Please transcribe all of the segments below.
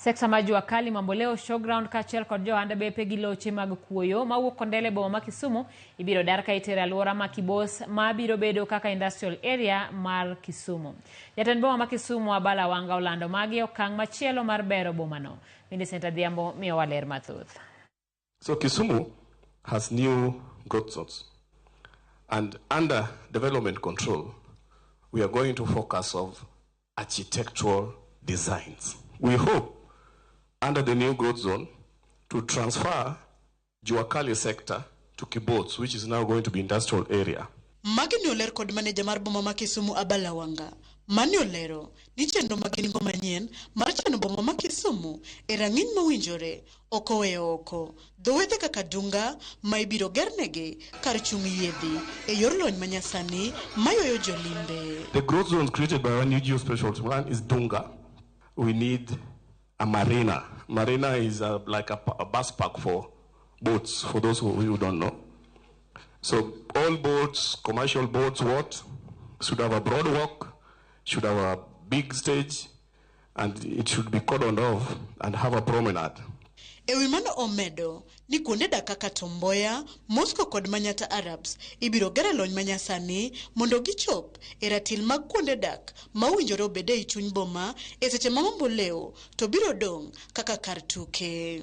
Sekta mar jua kali Mamboleo Showground kaachiel kod johand bepe gi loche mag kuoyo mawuok Kondele e boma ma Kisumu ibiro dar ka itero e alwora ma Kibos ma biro bedo kaka industrial area mar Kisumu. Jatend boma ma Kisumu Abala Wanga olando magi e okang' machielo mar bero bomano. Millicent Adhiambo miyowa ler mathoth. So Kisumu has new growth zones. And under development control, we are going to focus of architectural designs. We hope under the new growth zone to transfer Juakali sector to Kibos, which is now going to be industrial area. Magi ne oler kod maneja mar boma ma Kisumu Abala Wanga, mane olero ni chenro ma gin go manyien mar chano boma ma Kisumu e rang'iny mowinjore ok oweyo oko dho wedhe kaka Dunga ma ibiro gernegi kar chung' yiedhi e yor lony manyasani maywayo jolimbe. The growth zones created by our new geospatial plan is Dunga. We need a marina. Marina is like a bus park for boats, for those who don't know. So all boats, commercial boats, what? Should have a broad walk, should have a big stage, and it should be cordoned off and have a promenade. E wi mano omedo ni kuonde dak kaka Tom Mboya, Moscow kod Manyata Arabs ibiro ger e lony manyasani mondo gichop e ratil mag kuonde dak ma owinjore obed ei chuny boma e seche ma Mamboleo to biro dong' kaka kar tuke.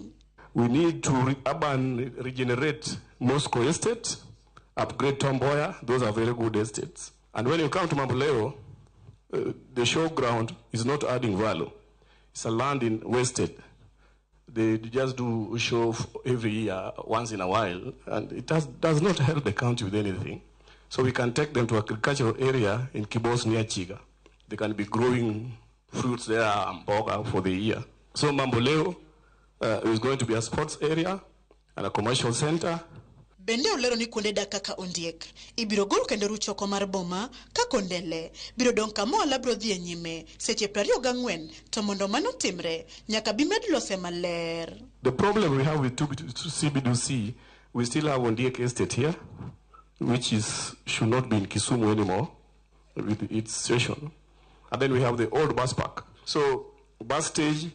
We need to urban regenerate Moscow Estate, upgrade Tom Mboya. Those are very good estates. And when you come to Mamboleo, the showground is not adding value. It's a land in wasted. They just do show every year, once in a while, and it does not help the county with anything. So we can take them to agricultural area in Kibos near Chiga. They can be growing fruits there and mboga for the year. So Mamboleo is going to be a sports area and a commercial center. Bende olero ni kuonde dak kaka Ondiek ibiro gol kendo ruch oko mar boma ka Kondele biro dong' kama ohala biro dhi e nyime seche 24 to mondo mano timre nyaka bimed lose maler. The problem we have with CBDC, we still have Ondiek Estate here, which is should not be in Kisumu anymore with its station. And then we have the old bus park. So bus stage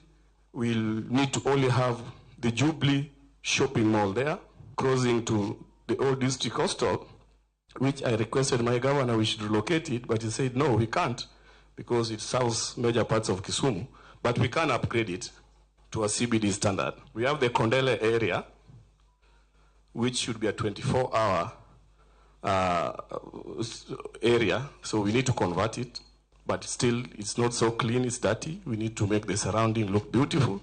will need to only have the Jubilee shopping mall there, crossing to the old district hostel, which I requested my governor we should relocate it, but he said no, we can't, because it serves major parts of Kisumu, but we can upgrade it to a CBD standard. We have the Kondele area, which should be a 24-hour area, so we need to convert it, but still it's not so clean, it's dirty. We need to make the surrounding look beautiful.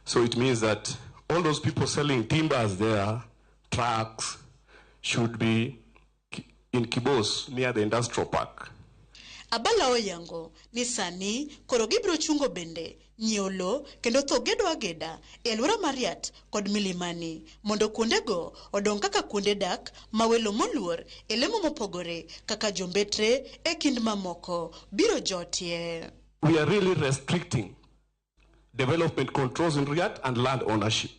So it means that all those people selling timbers there, trucks, should be in Kibos near the industrial park. Abala oyango ni sani koro gibiro chungo bende nyiewo lo kendo tho gedo ageda e alwora mar Riat kod Milimani mondo kuondego odong kaka kuonde dak ma welo moluor e lemo mopogore kaka jombetre e kind mamoko biro jotie. We are really restricting development controls in Riat and land ownership.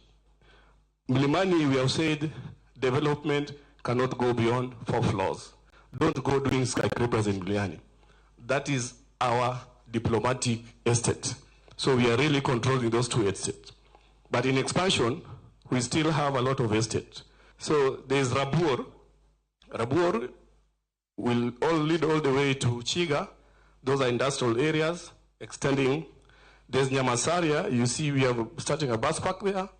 Milimani, we have said development cannot go beyond 4 floors. Don't go doing skyscrapers in Milimani. That is our diplomatic estate. So we are really controlling those 2 estates. But in expansion, we still have a lot of estate. So there's Rabuor. Rabuor will all lead all the way to Chiga. Those are industrial areas extending. There's Nyamasaria. You see we are starting a bus park there,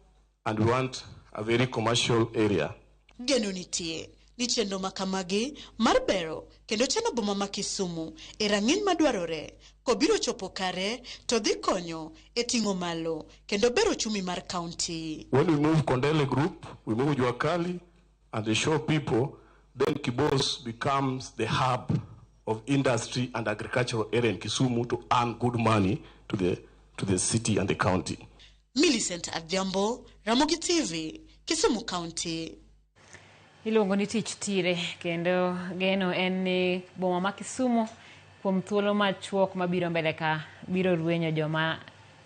and we want a very commercial area. Geno nitie ni chenro ma kamagi mar bero kendo chano boma ma Kisumu e rang'iny madwarore kobiro chopo kare to dhi konyo e ting'o malo kendo bero uchumi mar kaunti. When we move Kondele Group, we move Juakali and the show people, then Kibos becomes the hub of industry and agricultural area in Kisumu to earn good money to the city and the county. Millicent Adhiambo, Ramogi TV, Kisumu County. Iluongo ni tich tire kendo geno en ni boma ma Kisumu kuom thuolo machuok mabiro mbele ka biro rwenyo joma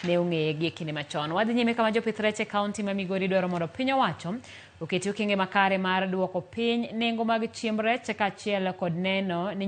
ne ong'eye gi e kinde machon. Wadhi nyime kama jopith rech e kaunti ma Migori dwaro mondo piny owacho oketi okenge makare mar duoko piny nengo mag chiemb rech kaachiel kod neno ni